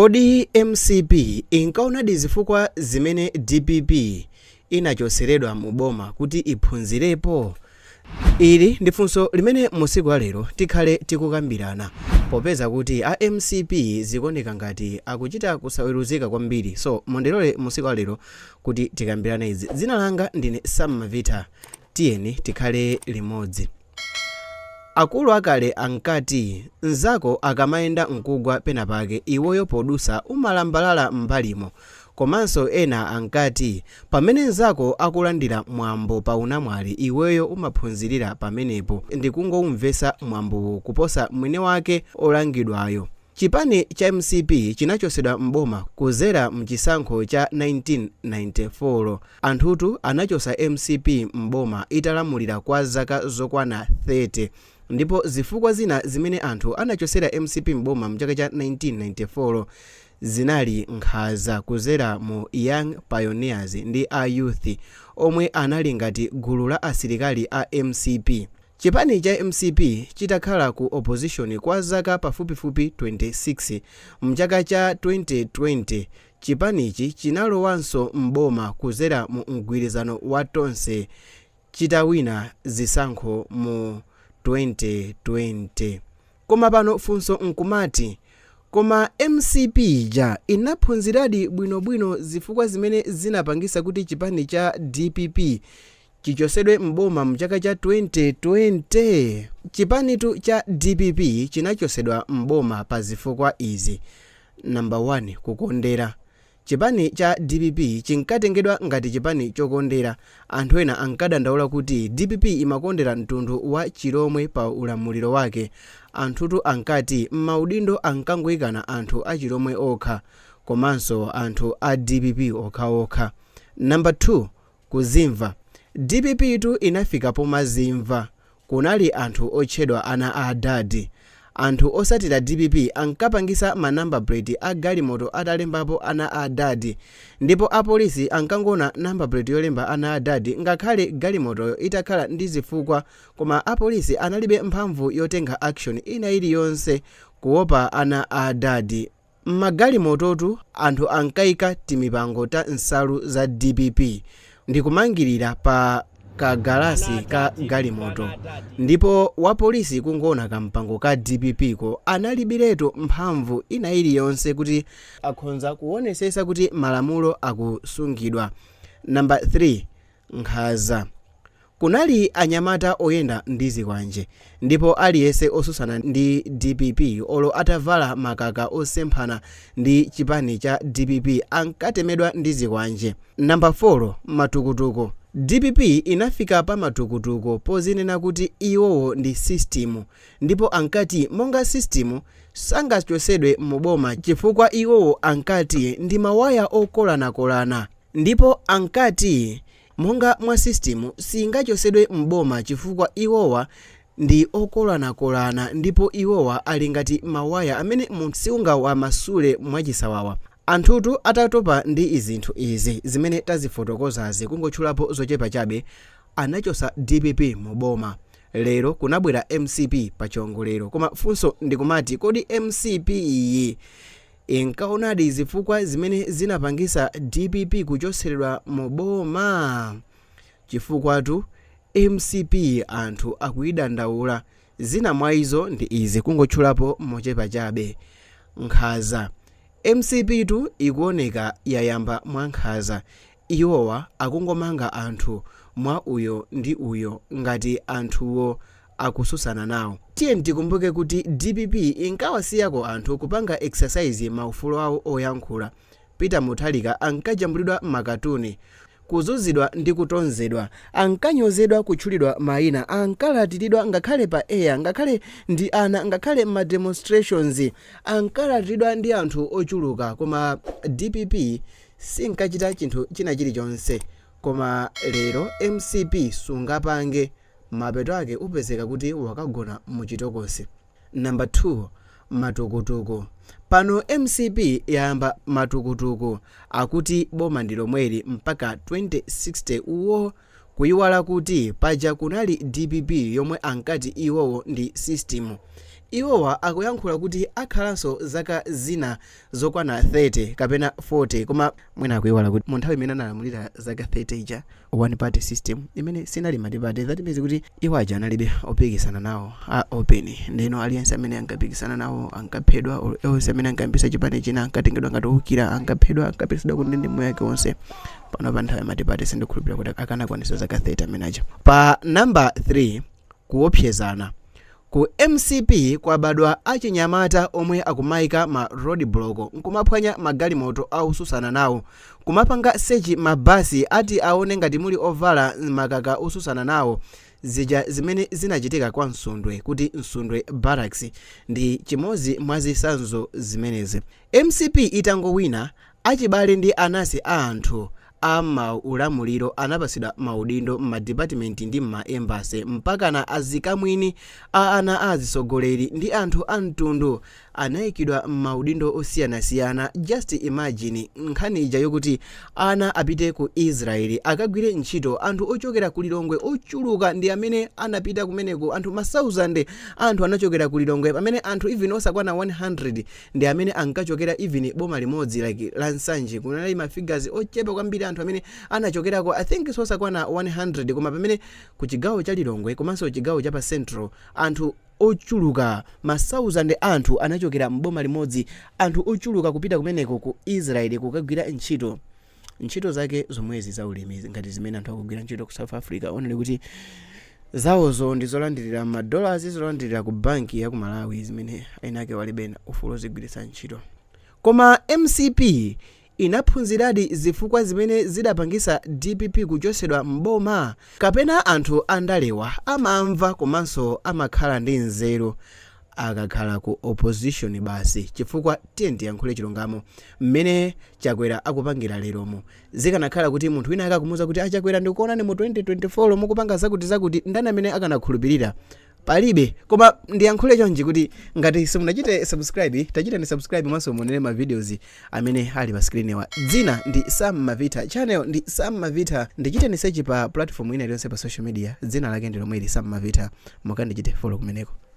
Kodi mcp inkaonadi zifukwa zimene dpp inachoseredwa mu boma kuti iphunzirepo? Ili ndi funso limene musiku lalero tikhale tikukambirana, popeza kuti a mcp zikuoneka ngati akuchita kusaweruzika kwambiri. So mundilole musiku lalero kuti tikambirane izi. Dzina langa ndine Sam Mavita, tiyeni tikhale limodzi. Akulu akale ankati mnzako akamayenda nkugwa penapake, iweyo podusa umalambalala m'mbalimo. Komanso ena ankati pamene mnzako akulandira mwambo pa unamwali, iweyo umaphunzirira pamenepo ndikungoumvesa mwambowo kuposa mwini wake olangidwayo. Chipani cha mcp chinachosedwa mboma kuzera mchisankho cha 1994. Anthutu anachosa mcp mboma italamulira kwa zaka zokwana 30, ndipo zifukwa zina zimene anthu anachosera mcp mboma mchaka cha 1994 zinali nkhanza kuzera mu Young Pioneers ndi a Youth, omwe anali ngati gulu la asilikali a mcp. Chipani cha mcp chitakhala ku opposition kwa zaka pafupifupi 26, mchaka cha 2020 chipanichi chinalowanso mboma kuzera mu mgwirizano wa Tonse chitawina zisankho mu 2020. Koma pano funso nkumati, koma mcp ja inaphunziradi bwinobwino zifukwa zimene zinapangisa kuti chipani cha dpp chichosedwe mboma mchaka cha 2020? Chipanitu cha dpp chinachosedwa mboma pa zifukwa izi. Namba 1, kukondera. Chipani cha dpp chinkatengedwa ngati chipani chokondera. Anthu ena ankadandaula kuti dpp imakondera mtundu wa Chilomwe pa ulamuliro wake. Anthutu ankati m'maudindo ankangoyikana anthu achilomwe okha komanso anthu a dpp okhaokha. Namba 2, kuzimva. Dpp tu inafika pomazimva. Kunali anthu otchedwa ana a adadi. Anthu osatira dpp ankapangisa ma number plate a galimoto atalembapo ana a adadi, ndipo apolisi ankangona number plate yolemba ana a adadi ngakhale galimotoyo itakhala ndi zifukwa, koma apolisi analibe mphamvu yotenga action ina iliyonse kuopa ana a adadi. Mmagalimototu anthu ankayika timipango ta nsalu za dpp ndikumangirira pa kagalasi ka galimoto, ndipo wapolisi kungoona kampango ka dpp ko analibiretu mphamvu ina iliyonse kuti akhonza kuonesesa kuti malamulo akusungidwa. Namba 3, nkhanza. Kunali anyamata oyenda ndi zikwanje, ndipo aliyense osusana ndi dpp olo atavala makaka osemphana ndi chipani cha dpp ankatemedwa ndi zikwanje. Namba 4, matukutuku. Dpp inafika pa matukutuku pozinena kuti iwowo ndi system, ndipo ankati monga system sangachosedwe muboma chifukwa iwowo ankati ndi mawaya okolanakolana, ndipo ankati monga mwa system singachosedwe mboma chifukwa iwowa ndi okolanakolana, ndipo iwowa ali ngati mawaya amene munthu siungawamasule mwachisawawa. Anthutu atatopa ndi izinthu izi zimene tazifotokozazi, kungotchulapo zochepa chabe, anachosa dpp muboma. Lero kunabwera mcp pa chiongolero, koma funso ndikumati, kodi mcp iyi inkaonadi zifukwa zimene zinapangisa dpp kuchoseredwa muboma? Chifukwatu mcp anthu akuyidandaula. Zina mwa izo ndi izi, kungotchulapo mochepa chabe. Nkhaza. Mcp tu ikuoneka yayamba mwa nkhaza. Iwowa akungomanga anthu mwa uyo ndi uyo ngati anthuwo akususana nawo. Tiye tikumbuke kuti dpp inkawasiyako anthu kupanga exercise maufulu awo oyankhula. Peter Mutharika ankajambulidwa makatuni, kuzunzidwa ndi kutonzedwa, ankanyozedwa, kutchulidwa mayina, ankalatiridwa ngakhale pa air, ngakhale ndi ana, ngakhale ma demonstrations ankalatiridwa ndi anthu ochuluka, koma dpp sinkachita chinthu china chilichonse. Koma lero mcp sungapange, mapeto ake upezeka kuti wakagona muchitokosi. Namba 2, matukutuku. Pano mcp yayamba matukutuku akuti boma ndi lomweli mpaka 2060 uwo, kuyiwala kuti paja kunali dpp yomwe ankati iwowo ndi system. Iwowa akuyankhula kuti akhalanso zaka zina zokwana 30 kapena 40, koma mwina akuiwala kuti mu nthawi imene analamulira zaka 30 ija, one party system imene sinali multi-party, that means kuti iwo aja analibe opikisana nawo a open. Ndeno aliyense amene ankapikisana nawo ankaphedwa, or else amene ankayambisa chipani china ankatengedwa ngati owukira, ankaphedwa, ankapiritsidwa ku ndende moyo wake wonse. Pano pa nthawi ya multi-party, sindikhulupirira kuti akanakwanisa zaka 30 amene aja. Pa number 3, kuopsezana. Ku MCP kwabadwa achinyamata omwe akumayika ma roadblock, nkumaphwanya magalimoto osusana nawo, kumapanga search mabasi ati aone ngati muli ovala makaka osusana nawo, zija zimene zinachitika kwa Msundwe, kuti Msundwe Barracks ndi chimodzi mwa zitsanzo zimenezi. MCP itangowina, achibale ndi anasi a anthu a maulamuliro anapasidwa maudindo m'madipatimenti ndi m'maembassy, mpakana azikamwini a ana a atsogoleri ndi anthu a mtundu anayikidwa m'maudindo osiyanasiyana. Just imagine nkhani ija yokuti ana apite ku Israeli akagwire ntchito, anthu ochokera ku Lilongwe ochuluka ndi amene anapita kumeneko. Anthu ma1000 anthu anachokera ku Lilongwe, pamene anthu even osakwana 100 ndi amene ankachokera even boma limodzi like la Nsanje. Kunali ma figures ochepa kwambiri anthu amene anachokerako, I think sosakwana 100. Koma pamene ku chigawo cha Lilongwe komanso chigawo cha pa Central anthu ochuluka, ma1000 anthu anachokera mboma limodzi, anthu ochuluka kupita kumeneko ku Israeli kukagwira ntchito, ntchito zake zomwezi za ulimi ngati zimene anthu akugwira ntchito ku South Africa, onele kuti zawozo ndi zolandirira ma dollars, zolandirira ku banki ya ku Malawi, zimene eni ake walibe ufulu ozigwiritsa ntchito. Koma MCP inaphunziradi zifukwa zimene zidapangisa DPP kuchosedwa mboma, kapena anthu andalewa amamva komanso amakhala ndi nzeru akakhala ku opposition basi? Chifukwa tiye tiyankhule chilungamo, mmene Chakwera akupangira leromo, zikanakhala kuti munthu wina akakumuza kuti, "Achakwera, ndikuonani mu 2024 mukupanga zakuti zakuti," ndani amene akanakhulupirira? Palibe. Koma ndiyankhule chonchi kuti ngati simunachite subscribe, tachitani subscribe, mwanso muonere ma videos amene ali pa screen wa. Dzina ndi Sam Mavita, channel ndi Sam Mavita. Ndichiteni search pa platform ina iliyonse pa social media, dzina lake ndi lomweli, Sam Mavita, mukandichite follow kumeneko.